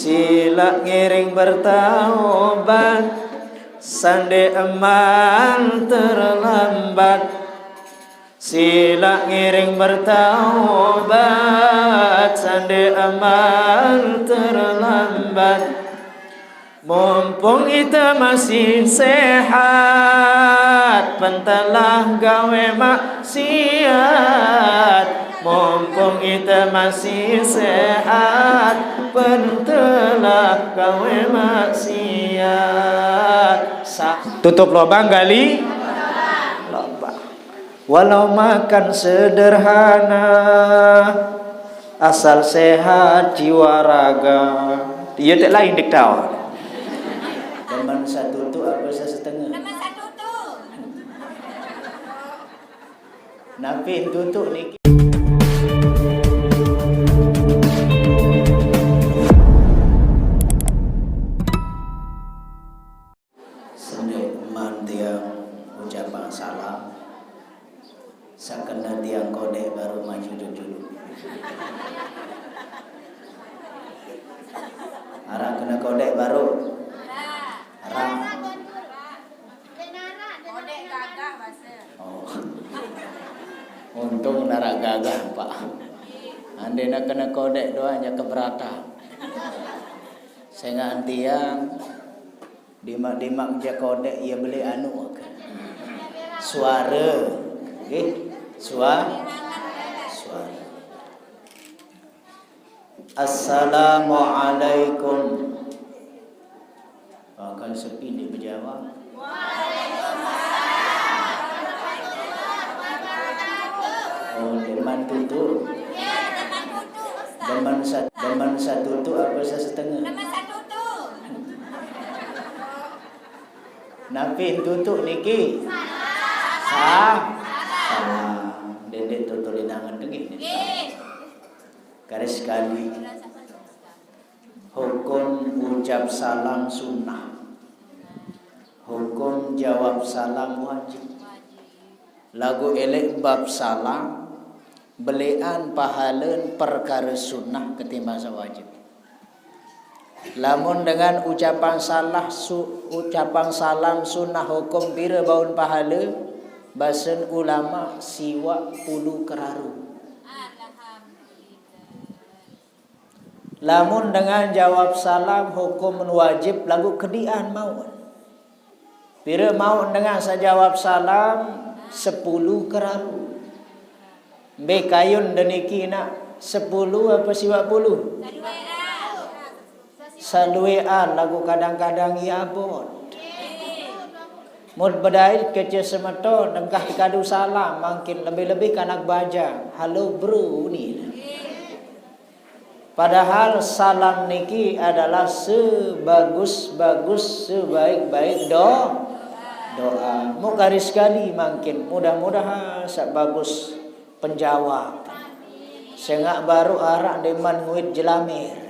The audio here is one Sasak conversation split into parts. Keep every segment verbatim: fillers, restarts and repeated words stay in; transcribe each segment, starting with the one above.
Sila ngiring bertaubat, sande eman terlambat. Sila ngiring bertaubat, sande eman terlambat. Mumpung ita masih sehat, pentelah gawe maksiat. Mumpung ita masih sehat, pentelah gawe maksiat. Sa- tutup lobang, gali lobang. Walau makan sederhana, asal sehat jiwa raga. Iya tak lain dik tahu. Demen satutu apa sesetengah? Demen satutu. Napi tutu niki? Sendek man tiang ucapan salam. Sakena tiang kodek baru maju jujur. Arang kena kodek baru. Arang. Oh. Untung narak gagah, Pak. Andai nak kena kodek doa nya keberatan. Sengah tiang dimak-dimak ja kodek ia beli anu ke. Suara. Nggih. Sua-, suara. Assalamualaikum. Akan sepi di berjawab. Oh, demen tutu. Demen sa-, demen satutu apa sesetengah? Napi tutu niki? Sa-, salam. Dendek tutu linangan tenggih. Garis sekali. Hukum ucap salam sunnah. Hukum jawab salam wajib. Lagu elek bab salam, belean pahalen perkara sunnah ketimbang sewajib. Lamun dengan ucapan salah su-, ucapan salam sunnah hukum pira baun pahala, basen ulama siwak puluh keraru. Lamun dengan jawab salam hukum wajib lagu kedian maut. Pira maut dengan sejawab salam? Sepuluh keraru. Mbe kayun deniki nak sepuluh apa siwak puluh? Saluean lagu kadang-kadang ia abot. Mun bedait kece semeton, engkah dikadu salam, mangkin lebih-lebih kanak bajang. Halo bro ni. Padahal salam niki adalah sebagus-bagus, sebaik-baik do-, doa. Mu garis sekali mangkin, mudah-mudahan sebagus penjawab. Sengak baru arak deman nguit jelamer.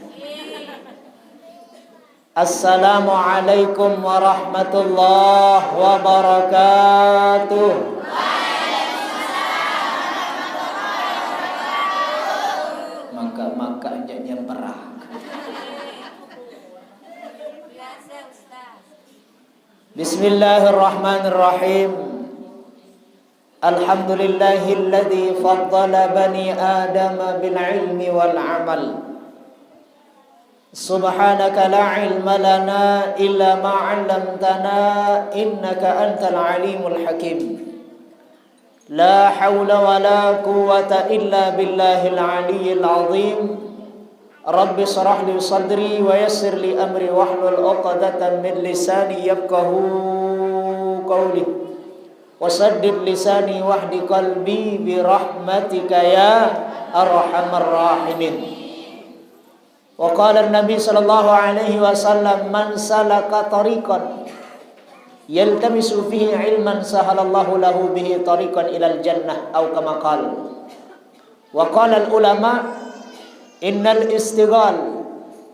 Assalamualaikum warahmatullahi wabarakatuh. Maka-maka aja nyemperak. Bismillahirrahmanirrahim. Alhamdulillahilladzi faddala bani Adam bil ilmi wal amal. Subhanaka la ilma lana illa ma 'allamtana innaka antal alimul hakim. La haula wa la quwwata illa billahil aliyyil azim. Rabbi shrah li sadri wa yassir li amri wahlul 'uqdatam min lisani yafqahu qawli. Wasaddid lisani wahdi qalbi bi rahmatika ya arhamar rahimin. Wa qala an-nabi sallallahu alaihi wasallam, "Man salaka tariqan yaltamisu fihi ilman sahalallahu lahu bihi tariqan ilal jannah," au kama qala. Wa qala al-ulama, "Innal istighal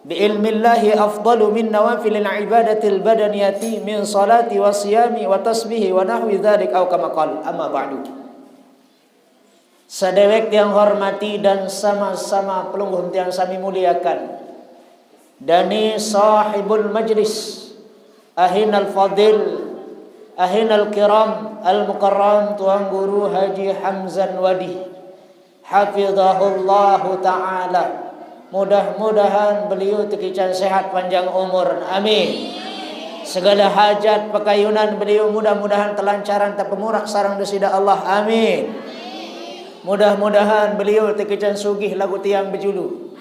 bi ilmillahi afdalu min nawafilil ibadatil badaniyati min salati wa siyami wa tasbihi wa nahwi dzalik," au kama qal. Amma ba'du. Sadewek tiang hormati dan sama-sama pelungguh tiang sami muliakan. Dani sahibul majlis, ahinal fadil, ahinal kiram, al mukarram Tuan Guru Haji Hamzan Wadi, hafizahullahu ta'ala. Mudah-mudahan beliau tekican sehat panjang umur. Amin. Segala hajat pakayunan beliau mudah-mudahan kelancaran tapamurak sareng Dosida Allah. Amin. Mudah-mudahan beliau tekican sugih lagu tiang bejulu.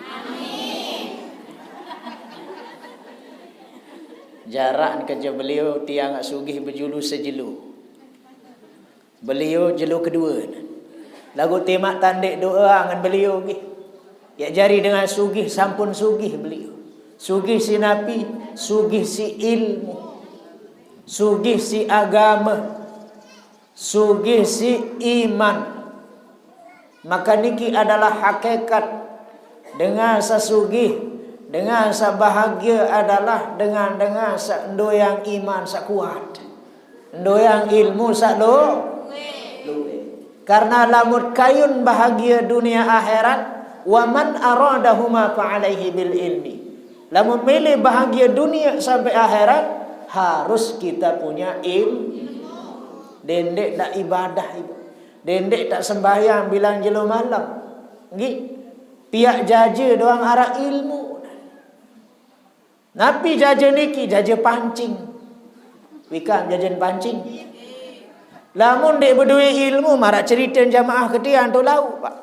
Jarak keja beliau tiang sugih bejulu sejelu. Beliau jelu kedua. Lagu timak tandik doa ngan beliau gih. Ya jari dengan sugih sampun sugih beliau. Sugih si napi, sugih si ilmu. Sugih si agama. Sugih si iman. Maka niki adalah hakikat dengan sasugih, dengan sabahagia adalah dengan dengan sa endoyang iman sakuat. Endoyang ilmu salo. Karena lamun kayun bahagia dunia akhirat, wa man aradahuma fa alaihi bil ilmi. Lamun milih bahagia dunia sampai akhirat, harus kita punya ilmu. Dendek tak ibadah ibu. Dendek tak sembahyang bilang jelo malam. Nggih. Piak jaja doang arah ilmu. Napi jaja niki? Jaja pancing. Wikan jajan pancing. Lamun dek bedue ilmu, marak cerita jamaah ketian tu lau, Pak.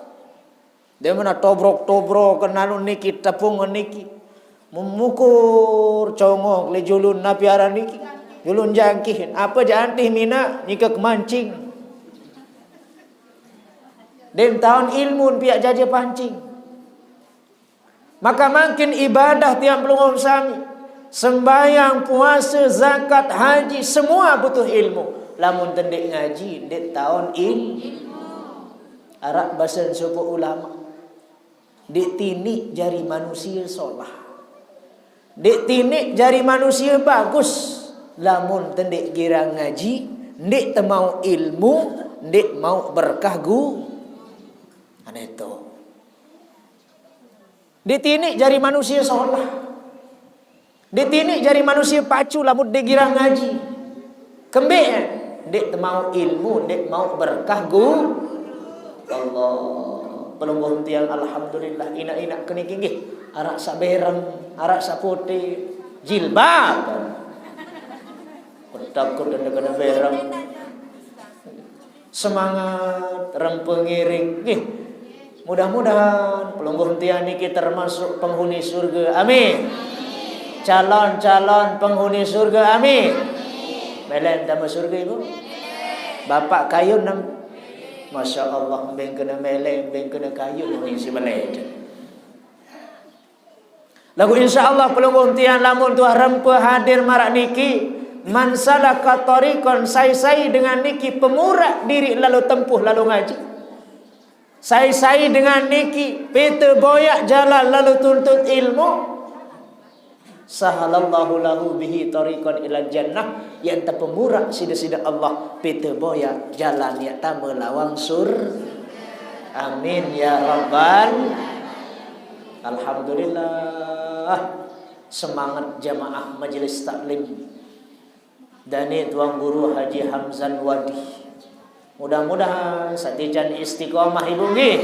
Dia mana tobrok-tobrok kenalun niki, tepung niki. Memukur congok le julun napi aran niki. Julun jangkih. Apa jantih mina nyika kemancing. Den taun ilmun piak jaja pancing. Maka makin ibadah tiang pelungguh sami. Sembahyang, puasa, zakat, haji, semua butuh ilmu. Lamun tendek ngaji, dek taun ilmu. Arak basen suku ulama. Dek tinik jari manusia solah. Dek tinik jari manusia bagus. Lamun tendek girang ngaji, dek temau ilmu, dek mau berkah gu. Aneh tu. Dek tinik jari manusia solah. Dek tinik jari manusia pacu lamun dek girang ngaji. Kembek, dek temau ilmu, dek mau berkah gu. Allah. Pelungguh tiang alhamdulillah, inak-inak kini kinggih. Arak sabereng, arak saputih, jilbab. Takut dan kena bereng. Semangat, rempe ngiring. Nggih. Mudah-mudahan pelungguh tiang niki termasuk penghuni surga. Amin. Calon-calon penghuni surga. Amin. Meleng tambah surga ibu. Bapak kayun nam. Masya Allah, beng kena meleng, beng kena kayun ni si meleng. Lagu insya Allah pelungguh tiang lamun tuah rempe hadir marak niki, man salaka tariqan, sai-sai dengan niki pemurak diri lalu tempuh lalu ngaji. Sai-sai dengan niki pete boyak jalan lalu tuntut ilmu. Sahalallahu lahu bihi tariqan ila jannah, yang terpemurak sida-sida Allah pete boyak jalan yang tama lawang sur. Amin ya rabbal. Alhamdulillah. Semangat jamaah majelis taklim. Dani Tuan Guru Haji Hamzan Wadi. Mudah-mudahan satijan istiqomah ibu nggih.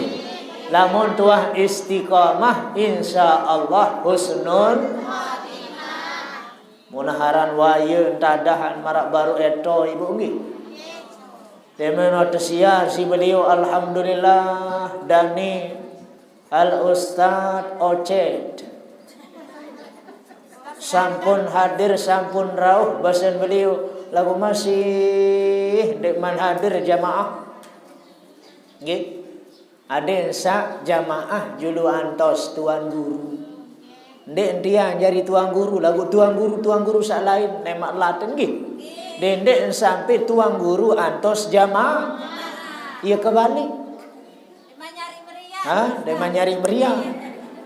Lamun tuah istiqomah, insya Allah husnul. Munaharan waya entadahan marak baru eto ibu nggih. Temeno tesiar si beliau alhamdulillah dani Al Ustaz Ocet. Sampun hadir, sampun rauh, basen beliau lagu masih dek man hadir jamaah. Nggih. Aden sa jamaah julu antos tuan guru. Ndek entian jari tuan guru, lagu tuan guru, tuan guru sak lain, nemak laten nggih. Dendek sampai tuan guru antos jamaah. Iya kebalik. Hah? Demen nyari meriah.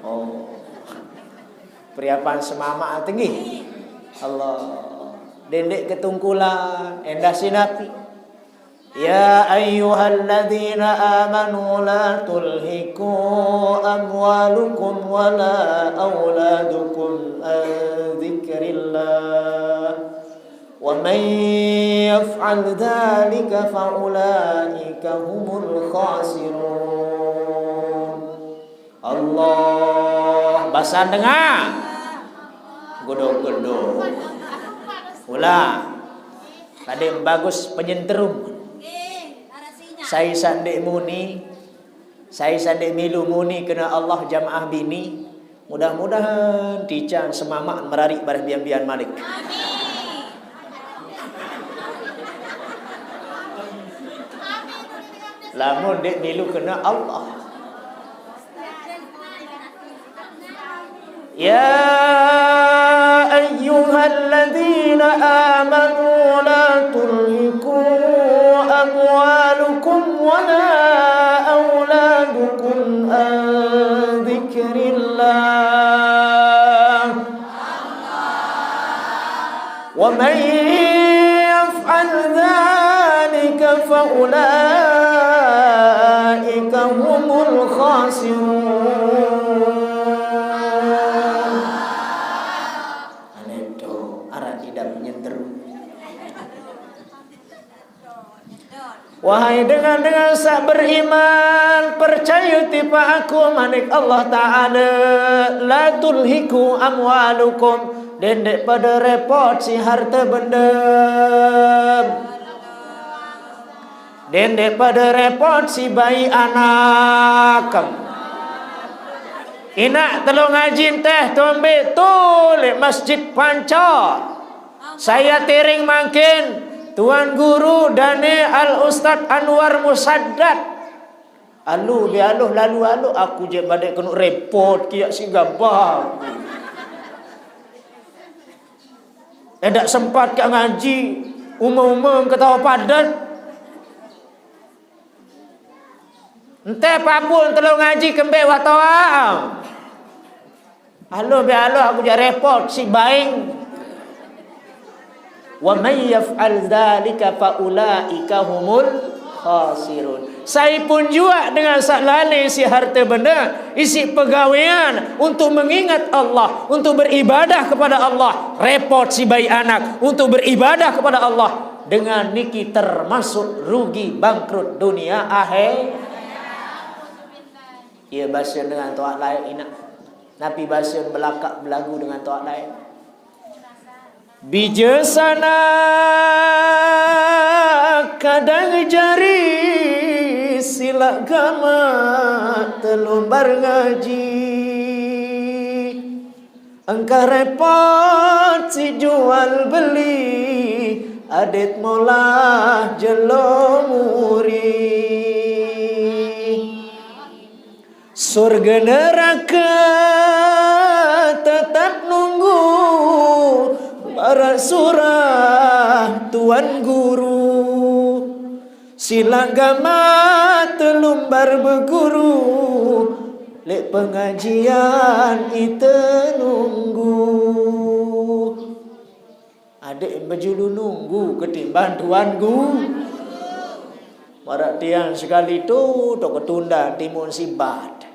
Oh. Periapan semama tinggi. Allah. Dendek ketungkulan, endah sinapi. يا أيها الذين آمنوا لا تلهكم أموالكم ولا أولادكم عن ذكر الله ومن يفعل ذلك فأولئك هم الخاسرون. Allah, basan dengar. Godok-godok. Ulang. Tadi bagus penyenterum. Saya sandik muni, saya sandik milu muni kena Allah jamaah bini. Mudah-mudahan ticang semamak merari bareh bian-bian malik. Lamun dek milu kena Allah. يا أيها الذين آمنوا لا تلهكم أموالكم ولا أولادكم عن ذكر الله ومن يفعل ذلك فأولئك هم الخاسرون. Aneh tu, arah tidak menyenteru. Wahai dengan-dengan sak beriman, percaya tipa aku, manik Allah Ta'ala, la tulhiku amwalukum, dendek pada repot si harta benda, dendek pada repot si bayi anak. Inak telo ngaji teh tombek tu lek masjid Panca. Saya tiring mangkin Tuan Guru Daniel Al Ustaz Anwar Musaddad. Alu be aluh lalu aluh aku je badek kena repot kiak si gabah. Edak sempat kak ngaji, uma-uma ketawa padat. Ente papul telo ngaji kembek watoa. Aloh be aloh aku jak repot si baing. Wa may yaf'al dzalika fa ulaika humul khasirun. Sai pun juak dengan sak lale si harta benda, isi pegawean untuk mengingat Allah, untuk beribadah kepada Allah, repot si bayi anak untuk beribadah kepada Allah. Dengan niki termasuk rugi bangkrut dunia akhir. Ia bahasa dengan tuak lain inak. Napi bahasa belakak belagu dengan tuak lain. Bijaksana kadang jari silak gamat telumbar ngaji. Engkah repot si jual beli adet molah jelo muri. Surga neraka tetap nunggu barak surah Tuan Guru. Silak gamat telumbar beguru lek pengajian ite nunggu. Adek bejulu nunggu ketimbang Tuan Guru. Marak tiang sekali tu tok ketunda timun sibat.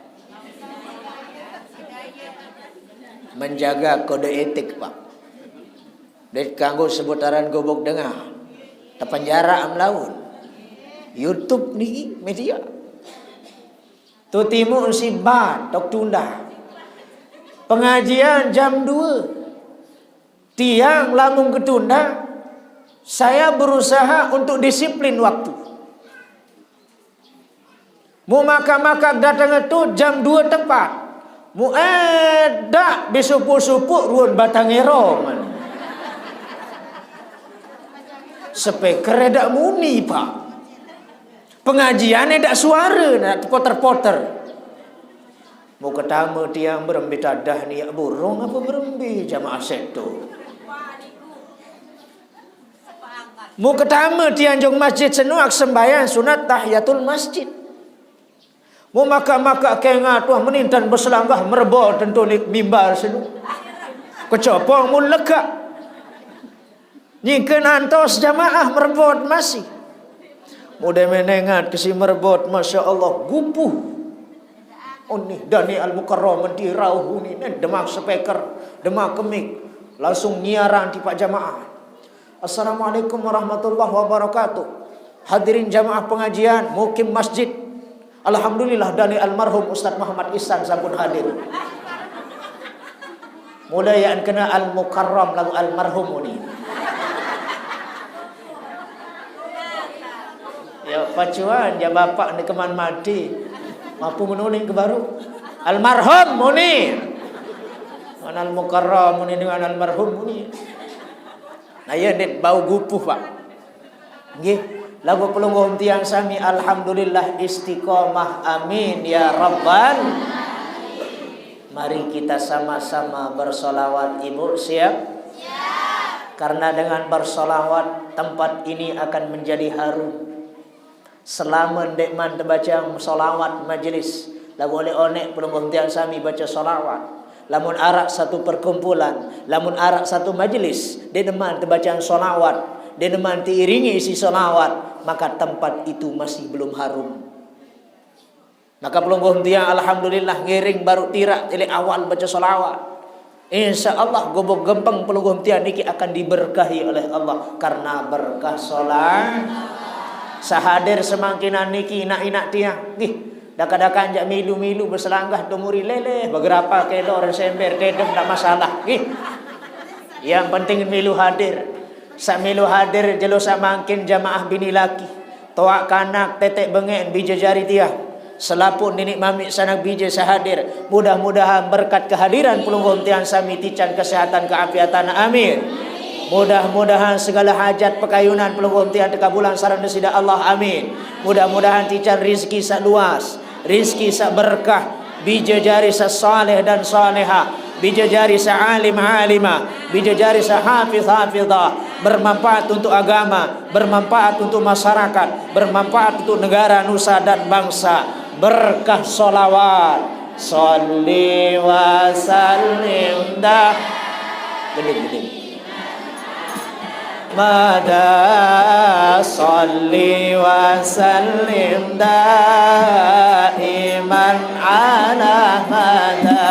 Menjaga kode etik, Pak. Dek kanggo seputaran gobok dengar. Tepenjara am laun. YouTube ni media. Tu timun sibat tok tunda. Pengajian jam dua. Tiang lamun ketunda, saya berusaha untuk disiplin waktu. Mu makak-makak datang tu jam dua tepat. Mu edak bisupuk-supuk ruan batang erong. Speaker edak muni, Pak. Pengajian edak suara nak poter-poter. Mau ketama tiang berembe tadah ni burung apa berembe jamaah seto. Mau ketama tiang jong masjid senuak sembahyang sunat tahiyatul masjid. Mau makak-makak kengat wah menintan berselanggah merebot tentu lik mimbar senu. Kecopong mun lekak. Nyingken antos jamaah merebot masih. Udah menengat ke si merbot, Masya Allah, gupuh. Oh, ni Dani Al-Mukarram menti rauh ni, ni demak speaker, demak kemik. Langsung nyiaran tipak jamaah. "Assalamualaikum warahmatullahi wabarakatuh. Hadirin jamaah pengajian, mukim masjid. Alhamdulillah, Dani almarhum Ustaz Muhammad Ihsan sampun hadir." Mulai yang kena Al-Mukarram lagu almarhum ni. Ya, pacuan, ya bapak ni keman mati. Mampu menuning ke baru. Almarhum muni. Mana Al-Mukarram muni dengan almarhum muni. Nah, ya, ni bau gupuh, Pak. Nggih, lagu pelungguh tiang sami, alhamdulillah istiqomah, amin ya rabbal. Mari kita sama-sama bersolawat, Ibu, siap? Karena dengan bersolawat, tempat ini akan menjadi harum. Selama ndek man terbaca solawat majelis, lagu oleh onek pelungguh tiang sami baca solawat. Lamun arak satu perkumpulan, lamun arak satu majelis, dia neman terbacaan solawat, dia neman diiringi isi solawat, maka tempat itu masih belum harum. Maka pelungguh tiang, alhamdulillah, ngiring baru tirak tilik awal baca solawat. Insya Allah, gubuk gempeng pelungguh tiang niki akan diberkahi oleh Allah karena berkah solawat. Sahadir semangkinan niki, inak-inak tiang, gih, daka-daka anjak milu-milu berselanggah tumuri leleh, begerapa kilo orang sember, dedem, tak masalah, gih. Yang penting milu hadir. Sak milu hadir jelo sak mangkin jamaah bini laki, toak kanak, tetek bengen, bija jari tiang. Selapuq ninik mamiq sanak bije sahadir. Mudah-mudahan berkat kehadiran pelungguh tiang sami tican kesehatan keafiatan. Amin. Mudah-mudahan segala hajat pekayunan pelungguh tiang tekabulan sareng Deside Allah. Amin. Mudah-mudahan tican rizki sak luas, rizki sak berkah, bija jari sak saleh dan salehah, bija jari sak alim alimah, bija jari sak hafiz hafizah, bermanfaat untuk agama, bermanfaat untuk masyarakat, bermanfaat untuk negara, nusa dan bangsa. Berkah solawat. Salli wa sallim dah. Gedeng, gedeng. Mada salli wa sallim daiman ala mada.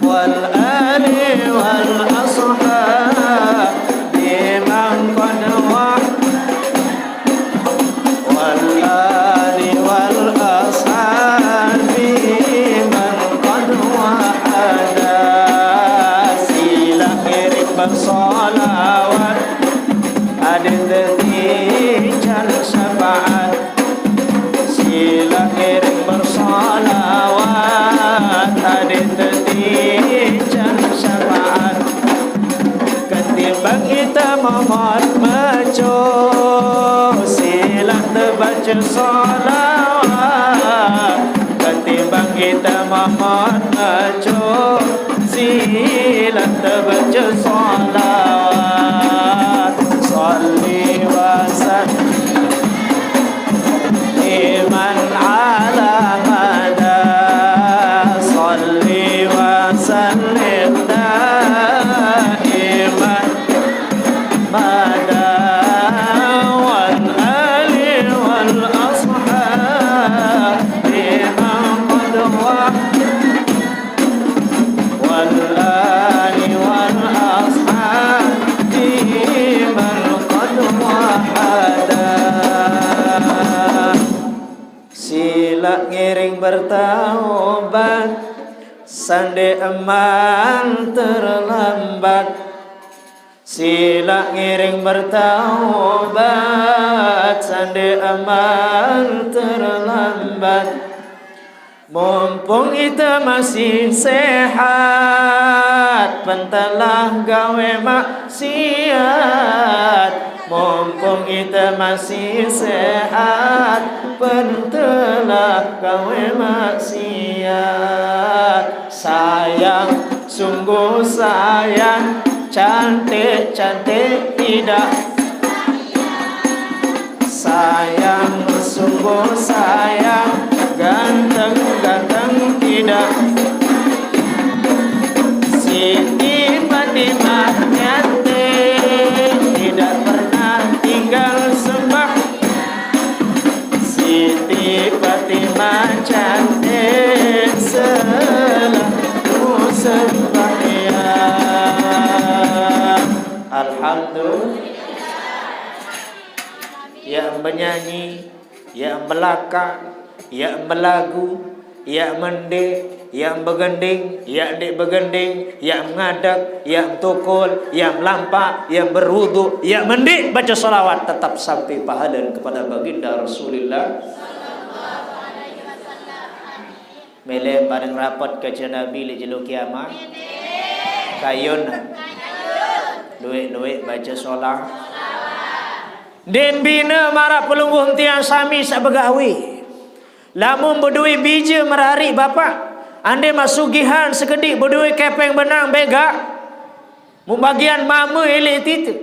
Wal ali wal ashab biman qad wah. Wal ali wal ashab biman qad wahada. Sila ngiring bersolawat, adin detican syafaat. Sila ngiring bersolawat, adin detican syafaat. Ketimbang kita momot meco, sila tebaca solawat. Ketimbang kita momot meco, sila tebaca solawat. Salli wa sallim iman ala mada. Salli wa sallim daiman mada. Wal ali wal ashab biman qad wah. Wal ali wal ashab biman qad wahada. Sila ngiring bertaubat, sande eman terlambat. Sila ngiring bertaubat, sande eman terlambat. Mumpung ite masih sehat, pentelah gawe maksiat. Mumpung ite masih sehat, pentelah gawe maksiat. Sayang, sungguh sayang, cantik-cantik tidak. Sayang, sungguh sayang, ganteng-ganteng tidak. Siti Fatimah nyate, tidak pernah tinggal sembah. Alhamdulillah. Yak benyanyi, yak belakak, yak belagu, yak mendik, yak begending, yak ndik begending, yak mengadek, yak betukul, yak melampak, yak beruduk, yak mendik baca salawat, tetap sampai pahala kepada baginda Rasulullah. Mele paling rapot kece Nabi lek jelo kiamat. Kayun. Luek-luek baca solah. Ndik bina maraq pelungguh tiang sami saq begawe. Lamun bedoe bije merariq bapak, ande masugihan sekediq bedoe kepeng benang begaq. Mun bagian mame eleq tite.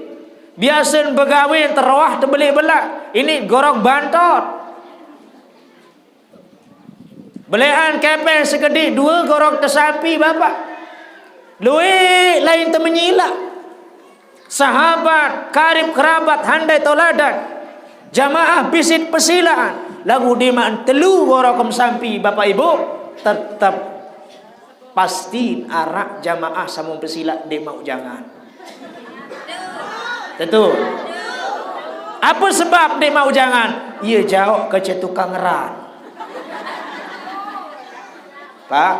Biasen begawe teroah tebeleq belaq. Ini gorok bantot. Beleqan kepeng sekediq due gorok tesampi, Bapak. Lueq lain temenyilaq. Sahabat, karib kerabat, handai toladan. Jamaah bisit pesilaan. Laguq dimaq telu gorok em sampi, Bapak Ibu, tetep pasti araq jamaah sampun pesilaq ndeq mauq jangan. Tetu. Ape sebab ndeq mauq jangan? Ie jaoq kance tukang ran. Pak?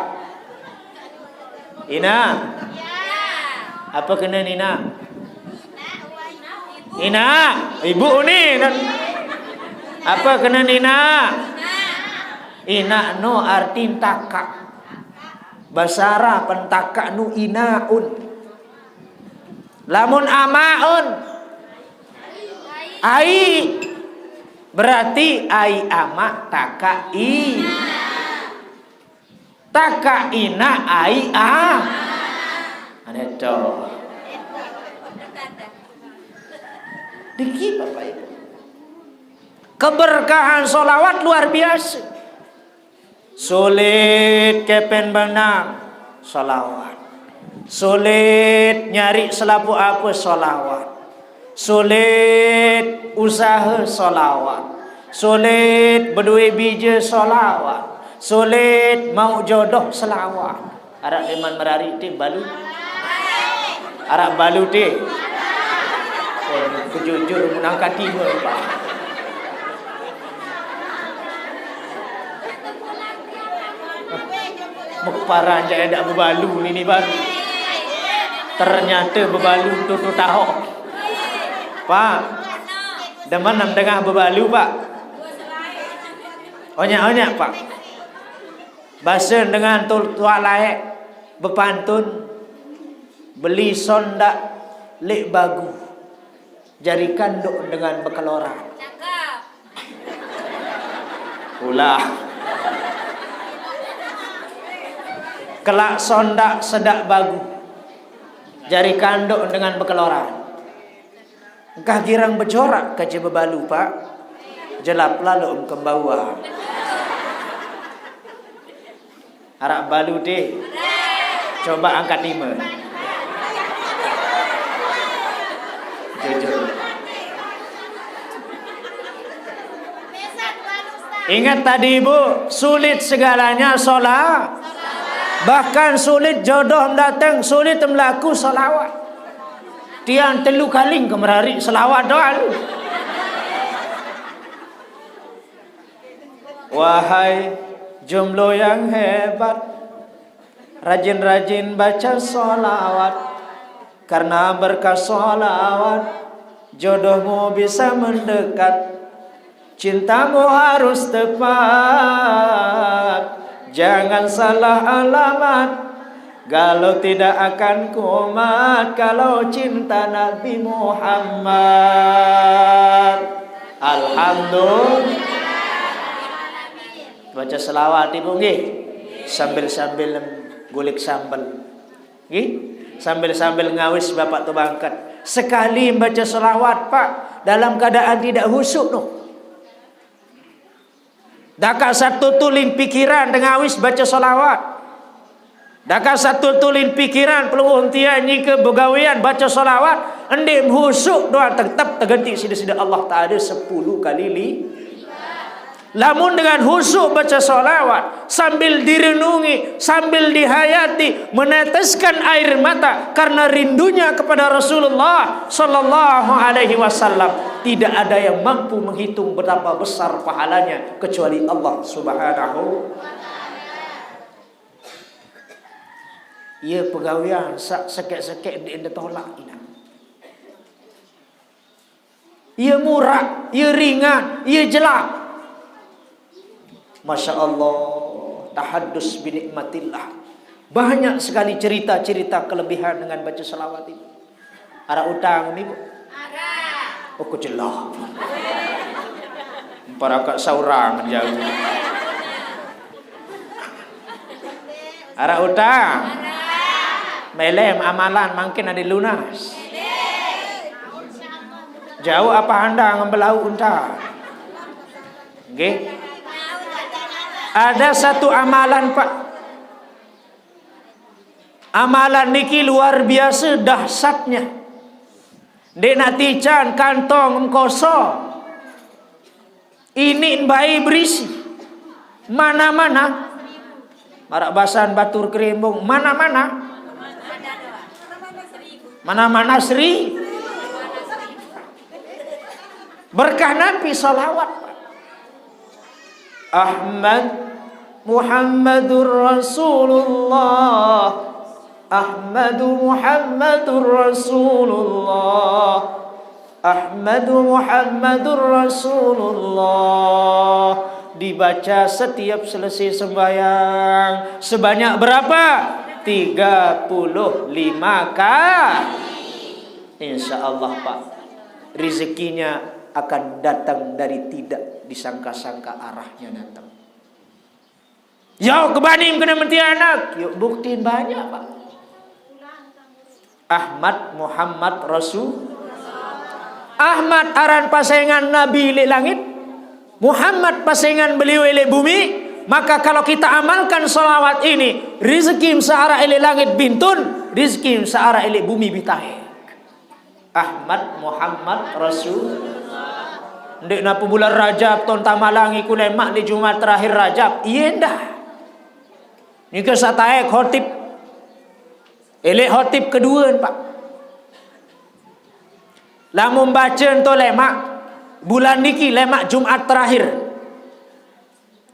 Ina? Ape kene Nina? Ina? Ibu ni. Ape kene Nina? Ina no artin takaq. Base Arab pentakaq nu inaun. Lamun amaun, ai. Berarti ai amaq takaq i. Takaq inaq ai a. Ane to. Diki Bapak Ibu. Keberkahan solawat luar biasa. Sulit kepen benang, solawat. Sulit nyari selapuq ape, solawat. Sulit usahe, solawat. Sulit bedoe bije, solawat. Sulit mauq jodoh, selawat. Araq leman merariq te balu? Araq balu te? Oh, kejujur mun angkat ime, Pak. Meparan jaq edaq bebalu nini baru. Ternyate bebalu tutu taoq. Pak, demen em dengah bebalu, Pak? Onyaq-onyaq, Pak. Base dengan tul-, tuaq laeq bepantun, beli sondak leq bagu, jari kanduk dengan bekeloran. Ulah. Kelaq sondak sedaq bagu, jari kanduk dengan bekeloran. Engkah girang bejorak kance bebalu, Pak. Jelap laloq em kembawa. Araq balu te? Coba angkat ime. Jujur. Ingat tadi, Ibu, sulit segalanya sola-, bahkan sulit jodoh dateng, sulit melaku solawat. Tiang telu kali ke merariq selawat doang. Wahai jomblo yang hebat, rajin-rajin baca solawat, karena berkah solawat jodohmu bisa mendekat. Cintamu harus tepat, jangan salah alamat. Kalau tidak akan kumat kalau cinta Nabi Muhammad. Alhamdulillah. Baca selawat Ibu nggih. Sambil-sambil gulik sambel. Nggih. Sambil-sambil ngawis Bapak tu bangket. Sekali baca selawat, Pak, dalam keadaan tidak khusyuk tu. Dakaq satu tulin pikiran tengawis baca selawat. Dakaq satu tulin pikiran pelungguh tiang nyike begawean baca selawat, ndeq khusyuk doang tetep tegenti side-side Allah Taala sepulu kali li-, Lamun dengan khusyuk baca salawat, sambil direnungi, sambil dihayati, meneteskan air mata karena rindunya kepada Rasulullah sallallahu alaihi wasallam, tidak ada yang mampu menghitung betapa besar pahalanya kecuali Allah Subhanahu. Iya pegawaian sak sekek-sekek di tolak ina. Iya murah, iya ringan, iya jelas. Masya Allah, tahaddus binikmatillah. Banyak sekali cerita-cerita kelebihan dengan baca salawat itu. Arak utang, Ibu? Arak. Oh, kejelah. Para kak saurang jauh. Arak utang. Melem amalan makin ada lunas. Jauh apa anda ngambil lauk unta? Nggih. Ada satu amalan, Pak. Amalan niki luar biasa dahsyatnya. Dek nak tican kantong kosong. Ini bayi berisi. Mana-mana. Marak basan batur kerimbung. Mana-mana. Mana-mana seri. Berkah Nabi salawat. Ahmad Muhammadur Rasulullah. Ahmadu Muhammadur Rasulullah. Ahmadu Muhammadur Rasulullah. Dibaca setiap selesai sembahyang. Sebanyak berapa? Tiga puluh lima kali. Insya Allah, Pak. Rezekinya akan datang dari tidak disangka-sangka arahnya datang. Jauh kebaning kena menti anak. Yuk buktiin banyak, Pak. Ahmad Muhammad Rasul. Ahmad aran pasengan Nabi ilik langit. Muhammad pasengan beliau ilik bumi. Maka kalau kita amalkan salawat ini, rizki searah ilik langit bintun, rizki searah ilik bumi bitahe. Ahmad Muhammad Rasul. Ndik napa bulan Rajab ton tamalangi ku lemak di Jumat terakhir Rajab. Iya ndak. Nika sataek khotib. Elek khotib kedua, Pak. Lamun baca ento lemak bulan niki lemak Jumat terakhir.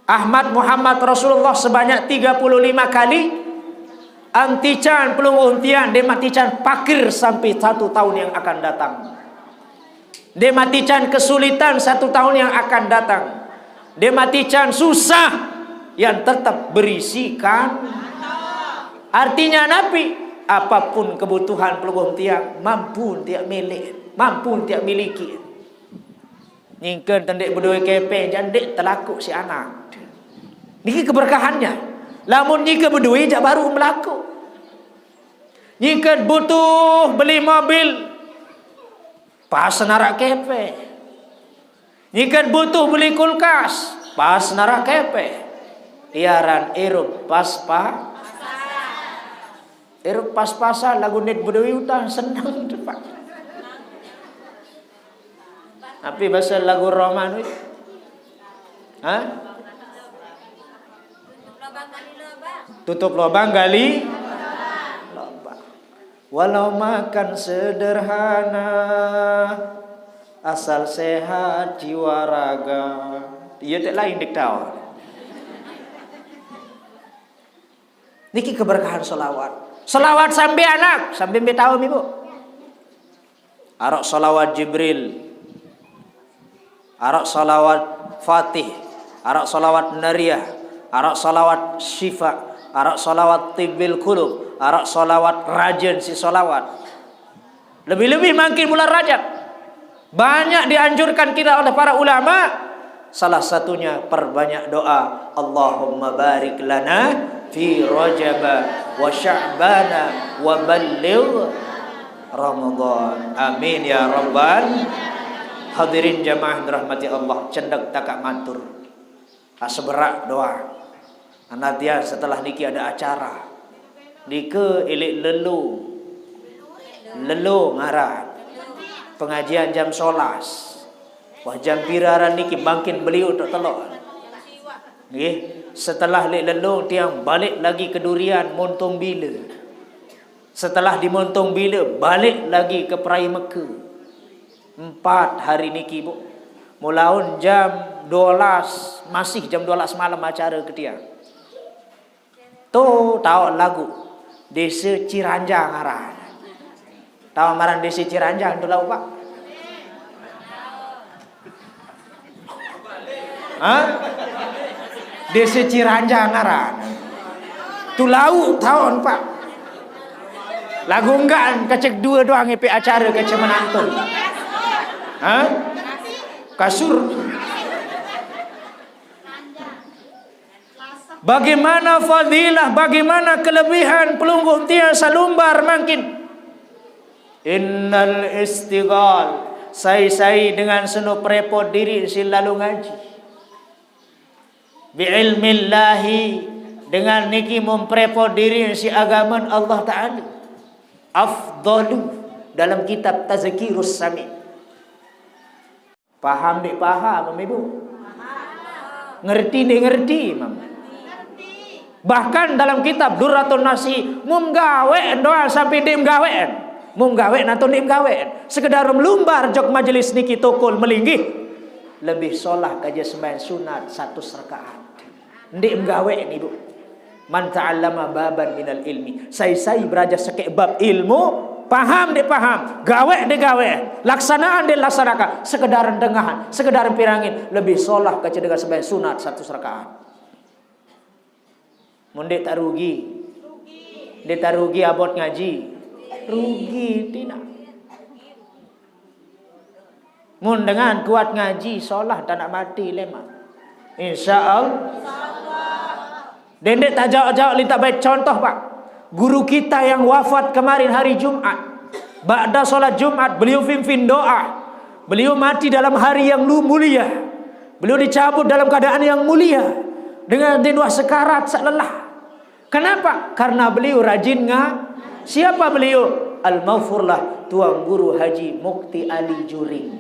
Ahmad Muhammad Rasulullah sebanyak tiga puluh lima kali. Antican pelungguh tian, dia matican pakir sampai satu tahun yang akan datang. Dia matican kesulitan satu tahun yang akan datang. Dia matican susah yang tetap berisikan. Artinya napi? Apapun kebutuhan pelungguh tian, mampu tian milik, mampu tian miliki. Nyingken tendek bedoi kepeng, jandik telaku si anak. Niki keberkahannya. Lamun nyingken bedoi, jak baru melaku. Nyingken butuh beli mobil, pas narak kepeng. Nyingken butuh beli kulkas, pas narak kepeng. Iaran irup pas pa. Irup pas-pasan lagu nit bedoi utang senang tu, Pak. Tapi bahasa lagu Roman wih. Hah? Tutup lubang gali lubang. Walau makan sederhana, asal sehat jiwa raga. Iya tak lain dek tahu. Niki keberkahan salawat. Salawat sampai anak, sampai empat tahun ibu. Arok salawat Jibril, arok salawat Fatih, arok salawat Nariyah, arok salawat Syifa, arok salawat Tibbil Qulub, arok salawat Rajen si salawat. Lebih-lebih makin bulan Rajab. Banyak dianjurkan kita oleh para ulama. Salah satunya perbanyak doa, Allahumma barik lana fi Rajaba wa Sya'bana wa balligh Ramadan. Amin ya rabbal. Hadirin jamaah dirahmati Allah, cendek takak matur. Aseberak doa. Anatian setelah niki ada acara. Nike ilik lelu. Lelu ngaran. Pengajian jam solas. Wah, jam piraran niki bangkin beliau untuk telok. Nggih, setelah lek lelong tiang balik lagi ke Durian, Montong Bila. Setelah di Montong Bila, balik lagi ke Perai Meka. Empat hari niki, Bu. Mulaun jam dua belas, masih jam dua belas malam acara ke tiang. Tu tahu lagu Desa Ciranjang ngaran. Tahu ngaran Desa Ciranjang tu lagu, Pak? Hah? Desa Ciranjang ngaran. Tu lagu tahu, Pak? Lagu enggak kecek dua doang epi acara kecek menantun. Hah? Kasur. Bagaimana fadilah, bagaimana kelebihan pelungguh tiang salumbar mangkin. Innal istighal, sai-sai dengan seno prepot diri si lalu ngaji. Bi ilmillahi, dengan niki memprepot diri si agaman Allah Ta'ala. Afdalu, dalam kitab Tazkirus Sami. Paham ndik paham, Mam, Ibu? Ngerti ndik ngerti, Mam? Bahkan dalam kitab Durratun Nasi, mum gawe doa sampai ndik gawe. Mum gawe atau ndik gawe. Sekedar lumbar jok majelis niki tokol melinggih. Lebih solah kaja sembahyang sunat satu rakaat. Ndik gawe ni, Bu. Man ta'allama baban minal ilmi. Sai-sai beraja sekek bab ilmu, paham ndik paham, gawe ndik gawe, laksanaan ndik laksanakan, sekedar dengahan, sekedar pirangin, lebih solah kaja dengan sembahyang sunat satu rakaat. Mun ndik tak rugi. Ndik tak rugi abot ngaji. Rugi tina. Mun dengan kuat ngaji, solah tak nak mati lemak. Insya Allah. Dendek tak jauh-jauh, lintak baik contoh, Pak. Guru kita yang wafat kemarin hari Jumat. Ba'da sholat Jumat, beliau pimpin doa. Beliau mati dalam hari yang lu-, mulia. Beliau dicabut dalam keadaan yang mulia. Dengan dinuah sekarat, sak lelah. Kenapa? Karena beliau rajin nga-, siapa beliau? Al-Maghfurlah, Tuan Guru Haji Mukti Ali Juring.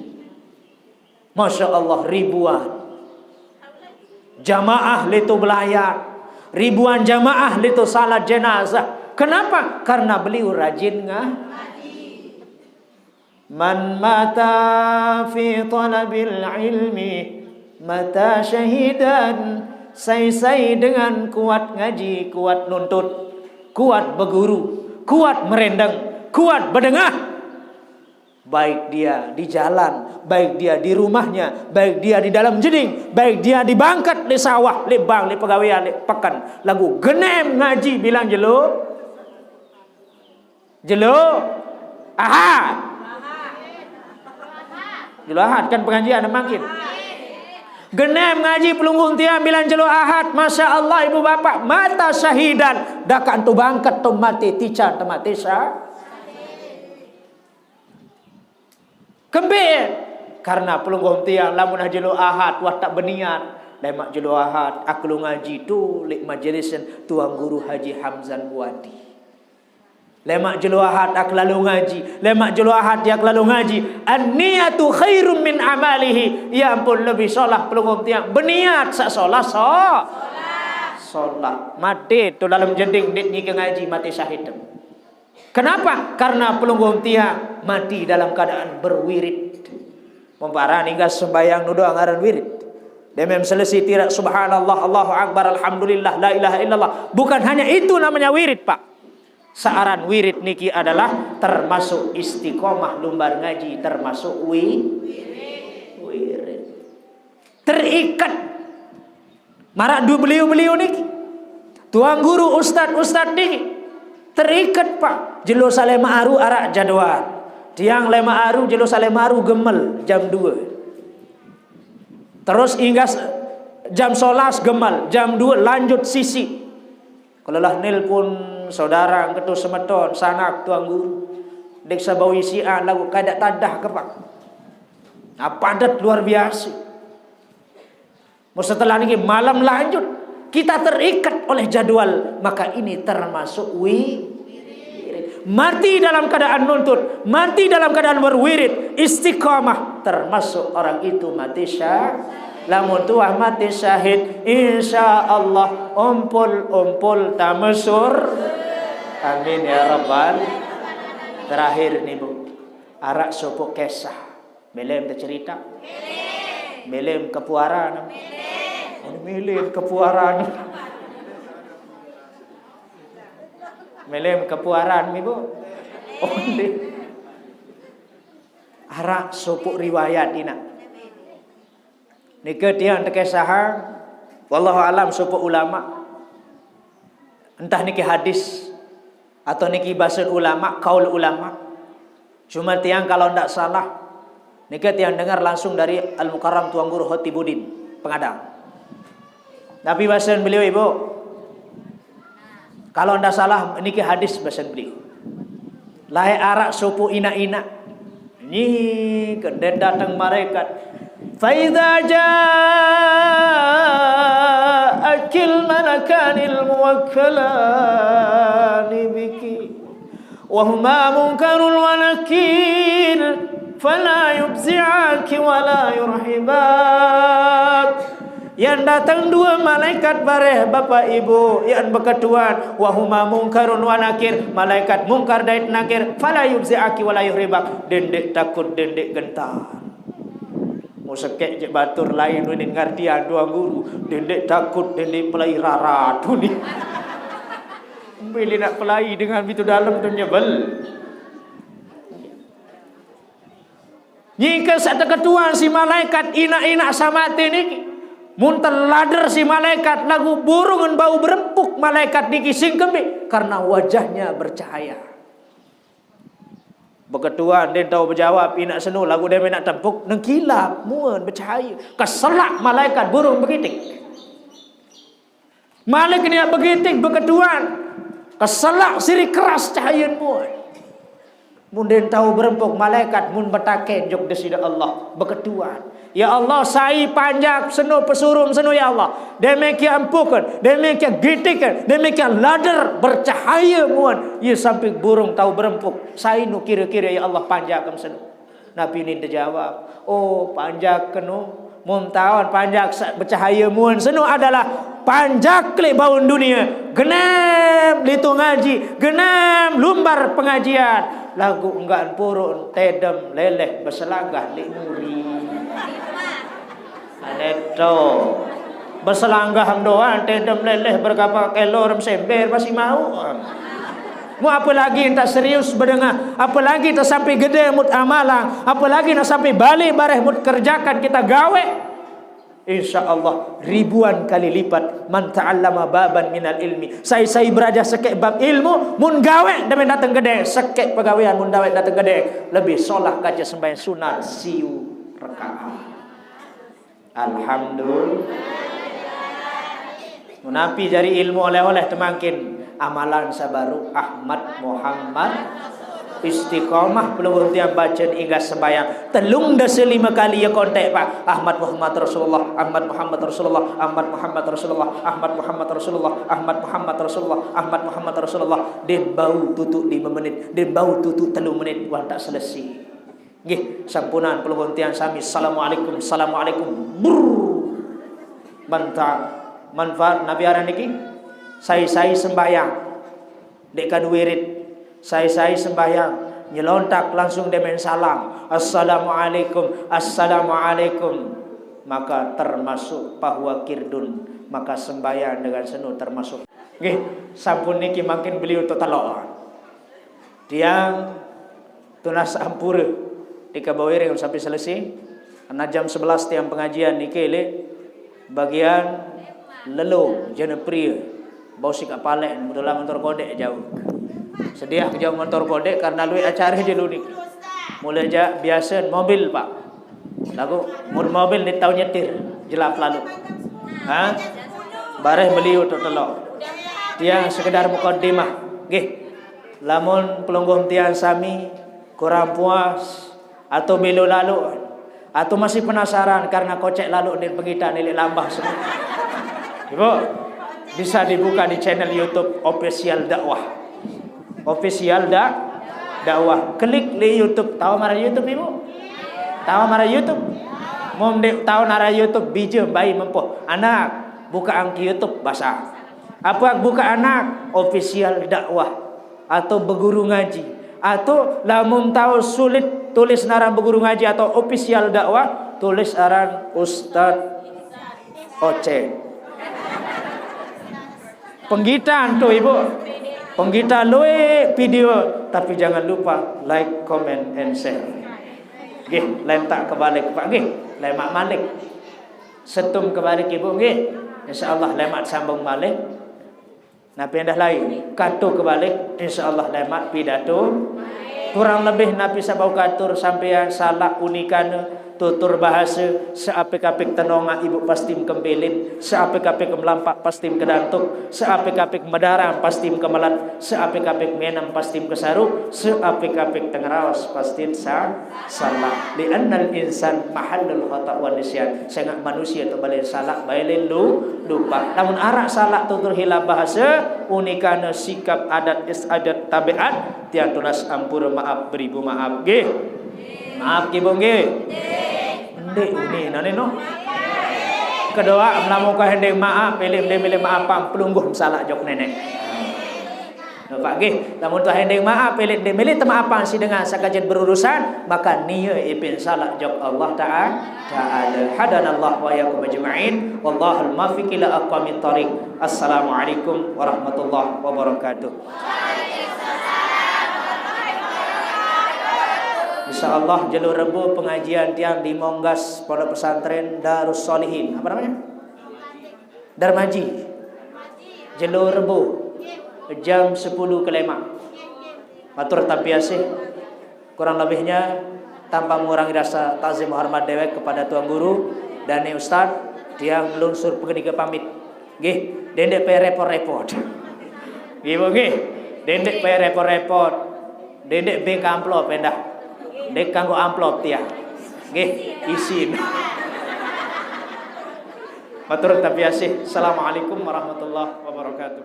Masya Allah, ribuan jamaah leto belayar, ribuan jamaah leto salat jenazah. Kenapa? Karena beliau rajin nga-, Man mata fi talabil ilmi mata syahidan. Sai-sai dengan kuat ngaji, kuat nuntut, kuat beguru, kuat merendeng, kuat bedengah. Baik dia di jalan, baik dia di rumahnya, baik dia di dalam jeding, baik dia di bangkat, di sawah, di bang, di pegawean, di peken. Lagu genem ngaji bilang jelo. Jelo Ahad. Jelo Ahad kan pengajian mangkin. Genem ngaji pelungguh tiang bilang jelo Ahad. Masya Allah, ibu bapak, mata syahidan. Dakan tu bangket tu mati, tican tu mati sa-, kembe. Karena pelungguh tiang lamun jelo Ahad, wah tak beniat. Lemak jelo Ahad, aku lu ngaji tu, lek majelis Tuan Guru Haji Hamzan Buadi. Lemak jelo Ahad ak lalu ngaji. Lemak jelo Ahad yak lalu ngaji. An-niyatu khairum min amalihi. Ya ampun, lebih solah pelungguh tiang beniat sak solah so-, solah. Mati tu dalam jeding dit nyike ngaji, mati syahid tu. Kenapa? Karena pelungguh tiang mati dalam keadaan berwirid. Memparani gas sembayang nudo ngaran wirid. Demem selesai tirak subhanallah, Allahu Akbar, alhamdulillah, la ilaha illallah. Bukan hanya itu namanya wirid, Pak. Searan wirid niki adalah termasuk istiqomah lumbar ngaji, termasuk wi-, wirid. Terikat. Marak du beliau-beliau niki. Tuan guru, ustad-ustad niki. Terikat, Pak. Jelo salema aru arak jadwal. Tiang lema aru, jelo salema aru gemel jam dua. Terus hingga s-, jam solas gemel, jam dua lanjut sisi. Kalau lah nelpon saudara, ketua semeton, sanak, tuan guru. Dek sabau isian lagu kada tadah ke, Pak. Nah, padat luar biasa. Mau setelah ini malam lanjut. Kita terikat oleh jadwal, maka ini termasuk wi-, mati dalam keadaan nuntut, mati dalam keadaan berwirid, istiqamah, termasuk orang itu mati syah-, Lamun tuah mati syahid, insya Allah umpul-umpul tamesur. Amin ya rabbal. Terakhir nih, Bu, arak sopok kisah. Melem cerita. Melem kepuaran. Melem kepuaran. Melem kepuaran nih, Bu. Onde. Arak sopok riwayat ina. Niki tiang tekesahan, wallahu alam, sopok ulama. Entah niki hadis atau niki basen ulama, kaul ulama. Cuma tiang kalau ndak salah, niki tiang dengar langsung dari Al Mukarram Tuan Guru Hotibudin Pengadang. Tapi basen beliau, Ibu, kalau ndak salah niki hadis basen beliau. Lae arak sopok ina-ina. Nyi kende datang malaikat. Faida ja'akil malakanil muwakkalani biki. Wahuma munkarun wa nakir. Fala yubzi'aki wa la yurhibak. Yang datang dua malaikat bareh, Bapak Ibu, yang beketuan, wahuma mungkarun wa nakir, malaikat mungkar dait nakir, fala yubzi'aki wa la yuhribak, dendek takut, dendek gentar. Musekek je batur lain unin ngartian Tuan Guru, dendek takut, dendek pelai rarat tu ni. Bila nak pelai dengan bitu dalam tu nyebel. Nyingke sak teketuan si malaikat inak-inak samate niki. Mun telader si malaikat lagu burung ngen bau berempuk malaikat niki sing kembe karena wajahnya bercahaya. Beketuan den tau bejawab inak seno lagu dem inak tempuk nengkilap muen bercahaya. Keselak malaikat burung begitik. Malik niat begitik beketuan. Keselak siri keras cahayen muen. Mun den tau berempuk malaikat mun betaken jok Deside Allah beketuan. Ya Allah, sai panjak seno pesurum seno ya Allah. Demikian empuken, demikian gitiken, demikian lader bercahaya muen. Ye sampai burung tau berempuk. Sai nu kira-kira ya Allah panjak seno. Nabi ni tejawab, oh, panjak keno. Mun tawan panjak sa-, bercahaya muen seno adalah panjak klik baun dunia. Genem litu ngaji, genem lumbar pengajian. Lagu enggan purun tedem leleh beselanggah lik muri. Aneto. Beselanggah doang tedem leleh berkapa kelor sember masih mau. Mu apalagi enta serius bedengah, apalagi enta sampai gede mut amalang, apalagi enta sampai balik bareh mut kerjakan kita gawe. Insya Allah ribuan kali lipat man ta'allama baban minal ilmi. Sai-sai beraja sekek bab ilmu mun gawe demen dateng gede, sekek pegawean mun gawe dateng gede lebih solah kaca sembahyang sunat siu rekaat. Alhamdulillah. Menapi jari ilmu oleh-oleh temangkin amalan sabaru Ahmad Muhammad istiqomah pelungguh tiang bacen inggas sembahyang telung dasa lima kali ya kontek Pak Ahmad Muhammad Rasulullah Ahmad Muhammad Rasulullah Ahmad Muhammad Rasulullah Ahmad Muhammad Rasulullah Ahmad Muhammad Rasulullah Ahmad Muhammad Rasulullah den bau tutuk lima menit den bau tutuk telu menit wan tak selesai. Nggih, sampunan pelungguh tiang sami. Assalamualaikum, assalamualaikum. Brrr. Mantap. Manfaat Nabi aran niki. Sai-sai sembahyang. Dek kadu wirid. Sai-sai sembahyang. Nyelontak langsung demen salam. Assalamualaikum, assalamualaikum. Maka termasuk bahwa kirdun. Maka sembahyang dengan seno termasuk. Nggih, sampun niki mangkin beliau to telok. Tiang tunas ampura dikabau iring sampai selesai. Karena jam sebelas tiang pengajian niki le bagian lelo jana pria. Bau sikak palek betulan motor kodek jauh. Sedia jauh motor kodek karena lui acara je lu niki. Mulai ja biasa mobil, Pak. Lagu mun mobil ni tau nyetir, jelap lalu. Ha? Bareh beliau tu telok. Tiang sekedar mukadimah. Nggih. Lamun pelungguh tiang sami kurang puas atau belo lalu atau masih penasaran karena kocek lalu ni pengitan nilik lambah semua. Ibu, bisa dibuka di channel YouTube Official Dakwah. Official da dakwah. Klik di YouTube. Tahu marah YouTube, Ibu? Tahu marah YouTube? Mun ndeq tao naran YouTube, bije bae mempoh. Anak, bukaqang ke YouTube, basah. Ape bukaq anak? Official Dakwah atau Beguru Ngaji. Atau lamun tao sulit tulis naran Beguru Ngaji atau Official Dakwah, tulis aran Ustaz Oceng. Penggitan tuh, Ibu. Penggitan lueq video, tapi jangan lupa like, comment, and share. Nggih, lain tak kebalik, Pak, nggih. Lemaq malik. Setum kebalik, Ibu, nggih. Insyaallah lemaq sambung malik. Napi endah lain? Kato kebalik, insyaallah lemaq pidato. Kurang lebih napi saq bau katur sampean salaq unikane tutur bahase, seapik-apik tenongaq Ibu pasti mekempilin, seapik-apik melampak pasti mkedantuk, seapik-apik medarang pasti mkemelet, seapik-apik menem pasti mkesaru, seapik-apik tengeraos pasti sa-, salaq. Li'annal insan mahallul khata' wan nisyan. Sengaq manusie tebalen salaq, balen lu-, lupaq. Lamun araq salaq tutur hilaf bahase, unikane sikap adat istiadat tabeat, tiang tunas ampure maap beribu maap. Nggih. Maap, Ibu, nggih. Ndeq uni nane no. Kedoaq melamun ke endeng maap, pilih, pilih, pilih maapang pelungguh salaq jok Neneq. Bapak nggih, lamun tuah endeng maap, pilih, pilih temaapang siq dengan saq kecen berurusan, maka nie ipin salaq jok Allah Taala. Taala. Hadanallah wa iyyakum ajma'in. Wallahul muwaffiq ila aqwamit thariq. Assalamualaikum warahmatullahi wabarakatuh. Insyaallah jelo Rebo pengajian tiang di Monggas Pondok Pesantren Darus Solihin. Apa namanya? Darmaji. Jelo Rebo jam sepuluh ke lemaq. Matur tampi asih. Kurang lebihnya, tanpa mengurangi rasa takzim hormat dewek kepada Tuan Guru dan ni Ustaz, tiang lungsur pengenike pamit. Nggih, dendeq payah repot-repot. Nggih, Bu, nggih. Dendeq payah repot-repot. Dendeq beng amplop endah. Ndeq kanggo amplop tiang. Nggih, isin. Matur tampi asih. Assalamualaikum warahmatullahi wabarakatuh.